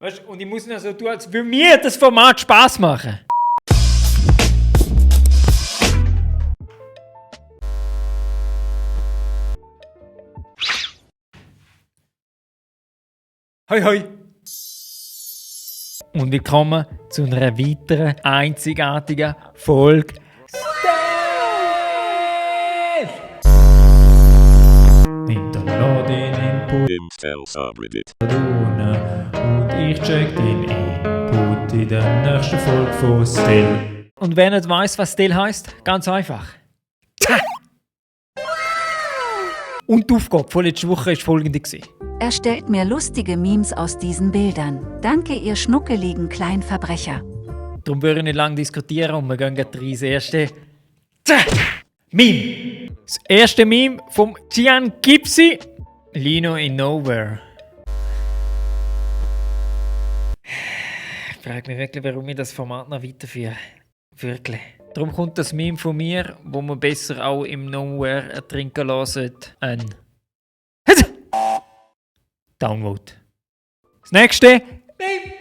Weißt, und ich muss noch so tun, als würde mir das Format Spaß machen. Hoi hoi! Und willkommen zu einer weiteren einzigartigen Folge Hinterladen Input im Stealth-Subreddit. und ich check den Input in der nächsten Folge von Still. Und wer nicht weiss, was Still heisst, ganz einfach. Und die Aufgabe von letzter Woche war folgende. Erstellt mir lustige Memes aus diesen Bildern. Danke, ihr schnuckeligen Kleinverbrecher. Darum würde ich nicht lange diskutieren und wir gehen gleich rein ins erste Meme. Das erste Meme vom Gian Gipsy. Lino in Nowhere. Ich frage mich wirklich, warum ich das Format noch weiterführe. Wirklich. Darum kommt das Meme von mir, wo man besser auch im Nowhere ertrinken lassen sollte. Downvote. Das nächste Meme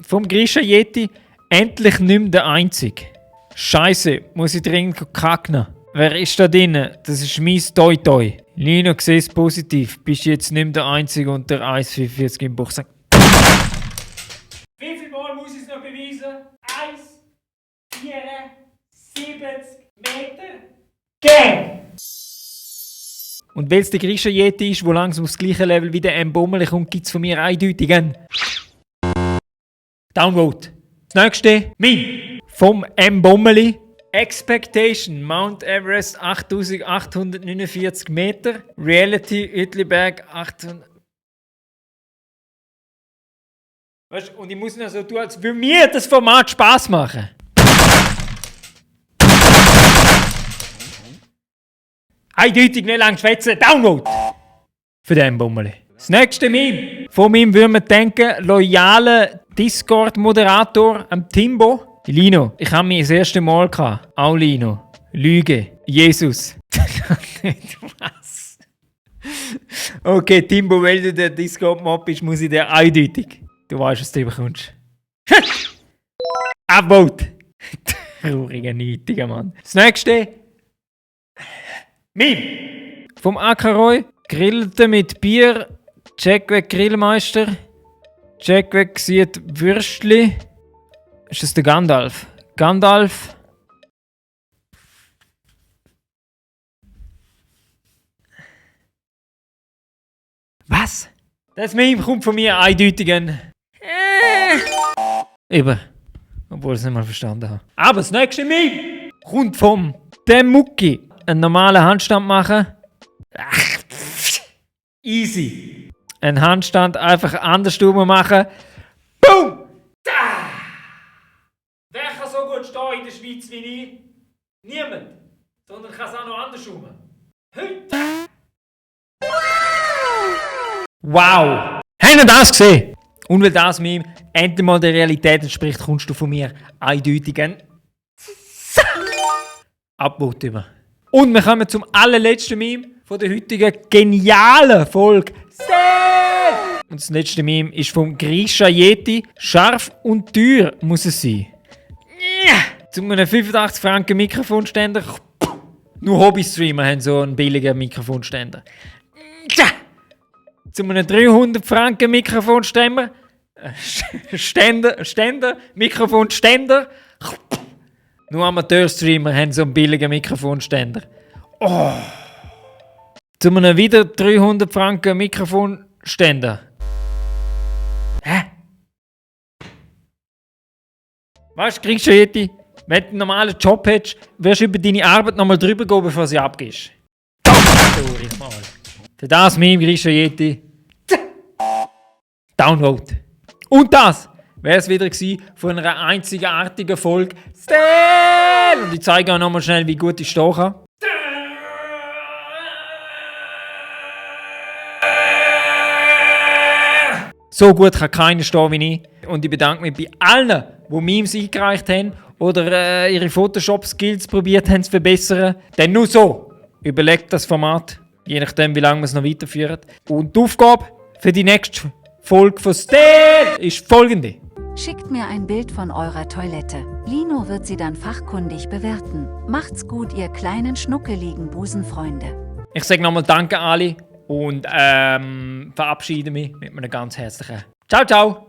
vom Grisha Yeti. Endlich nicht mehr der Einzige. Scheiße, muss ich dringend kacken. Wer ist da drin? Das ist mein Toi Toi. Lino, sieh's positiv. Bist jetzt nicht mehr der Einzige unter 1,45 im Buch. Wie viel Mal muss ich es noch beweisen? 1,74 Meter. Gang! Und weil es der Grisha Yeti ist, der langsam aufs gleiche Level wie der M. Bommeli kommt, gibt es von mir eindeutig einen Downvote. Das nächste Meme vom M. Bommeli. Expectation Mount Everest 8849 Meter. Reality Uetliberg 800. Weißt, und ich muss noch so tun, als würde mir das Format Spaß machen. Eindeutig nicht lang schwätzen. Download! Für den Bummeli. Das nächste Meme. Von ihm würde man denken, loyalen Discord-Moderator, Timbo. Lino, ich habe mich das erste Mal gehabt. Auch Lino. Lüge. Jesus. Was? Okay, Timbo, weil du der Discord-Mob bist, muss ich dir eindeutig. Du weißt, was du bekommst. Upvote. Trauriger, nötiger Mann. Das nächste. Meme. Vom Akaroy. Grillte mit Bier. Check weg Grillmeister. Check weg sieht Würstli. Ist das der Gandalf? Gandalf. Was? Das Meme kommt von mir eindeutig ein. Eben. Obwohl ich es nicht mal verstanden habe. Aber das nächste Meme kommt vom dem Mucki. Einen normalen Handstand machen. Ach, easy. Einen Handstand einfach andersrum machen. Boom! Wer kann so gut stehen in der Schweiz wie ich? Niemand. Sondern kann es auch noch andersrum. Heute. Wow! Habt ihr das gesehen? Und weil das Meme endlich mal der Realität entspricht, kommst du von mir eindeutig ein Upvote über. Und wir kommen zum allerletzten Meme von der heutigen genialen Folge. Und das letzte Meme ist vom Grisha Yeti. Scharf und teuer muss es sein. Zu einem 85 Franken Mikrofonständer. Nur Hobby-Streamer haben so einen billigen Mikrofonständer. Zu einem 300 Franken Mikrofonständer. Mikrofonständer. Nur Amateur-Streamer haben so einen billigen Mikrofonständer. Oh. Zu einem wieder 300 Franken Mikrofonständer. Hä? Weißt du, kriegst du Yeti? Wenn du einen normalen Job hättest, wirst du über deine Arbeit nochmal drüber gehen, bevor sie abgibst. Für das Meme kriegst du Yeti. Download. Und das wäre es wieder gewesen von einer einzigartigen Folge. Still! Und ich zeige auch nochmal schnell, wie gut ich stehen kann. So gut kann keiner stehen wie ich. Und ich bedanke mich bei allen, die Memes eingereicht haben oder ihre Photoshop-Skills probiert haben zu verbessern. Denn nur so überlegt das Format, je nachdem, wie lange wir es noch weiterführen. Und die Aufgabe für die nächste Folge von Stel ist folgende. Schickt mir ein Bild von eurer Toilette. Lino wird sie dann fachkundig bewerten. Macht's gut, ihr kleinen schnuckeligen Busenfreunde. Ich sage nochmal Danke, Ali, und verabschiede mich mit einem ganz herzlichen Ciao, ciao!